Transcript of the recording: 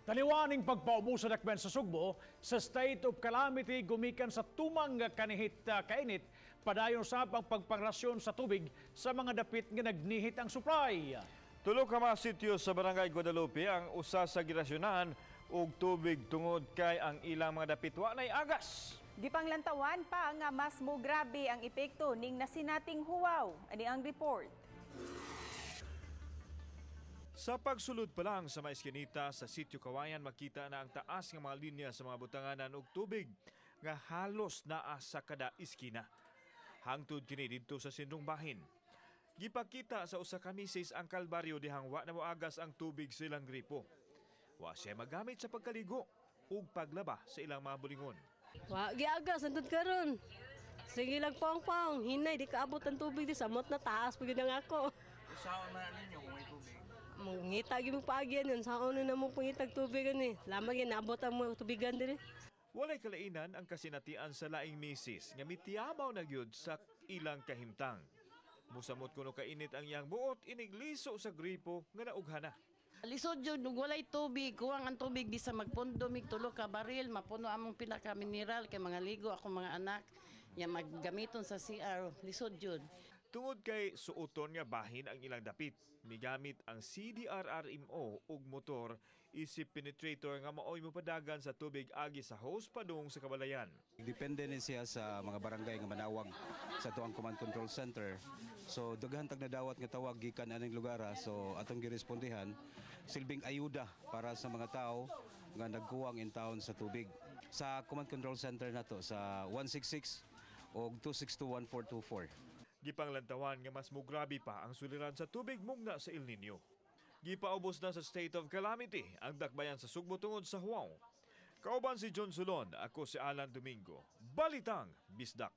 Taliwaning pagpaubos sa dakbayan sa Sugbo sa state of calamity gumikan sa tumang nga kanihit kainit, padayon sab ang pagpangrasyon sa tubig sa mga dapit nga nagnihit ang supply. Tulo ka mga sityo sa Barangay Guadalupe ang usa sa girasyonan og tubig tungod kay ang ilang mga dapit wa nay agas. Gipanglantawan pa nga mas mo grabe ang epekto ning nasinating huwaw. Ani ang report. Sa pagsulod pa lang sa maeskinita sa Sitio Kawayan, makita na ang taas nga mga linya sa mga butanganan og tubig nga halos naa sa kada iskina. Hangtod kini didto sa sindong bahin. Gipakita sa usa ka misis ang kalbaryo dihang wa na moagas ang tubig sa ilang gripo. Wa siya magamit sa pagkaligo ug paglaba sa ilang mga bulingon. Wa giagas antud karon. Sige lang pong-pong, hinay di kaabot ang tubig di samot na taas pag ang ako. Usaon man ninyo kung may tubig? Mangita gyud mo paagyan yun, saon na mo pangitag tubig ani. Lamang yan naabot ang mga tubigan diri. Walay kalainan ang kasinatian sa laing misis nga mitiyabaw na gyud sa ilang kahimtang. Musamot kuno kainit ang iyang buot inigliso sa gripo nga naughana. Lisod jud ug walay tubig, kuwang ang tubig di sa magpundo mig tulo ka baril, mapuno among pila ka mineral kay mga ligo akong mga anak nya maggamiton sa CR, lisod jud. Tungod kay suoton nga bahin ang ilang dapit, migamit ang CDRRMO ug motor isip penetrator nga maoy mopadagan sa tubig agi sa hose padung sa kabalayan. Depende ni siya sa mga barangay nga manawag sa atuang command control center. So daghan tag nadawat nga tawag gikan aning lugar ah. So atong girespondehan silbing ayuda para sa mga tao nga nagkuwang in town sa tubig. Sa command control center nato sa 166 og 2621424. Gipanglantawan nga mas mugrabe pa ang suliran sa tubig mugna sa El Nino. Gipaubos na sa state of calamity ang dakbayan sa Sugbo tungod sa huwaw. Kauban si John Solon, ako si Alan Domingo. Balitang Bisdak.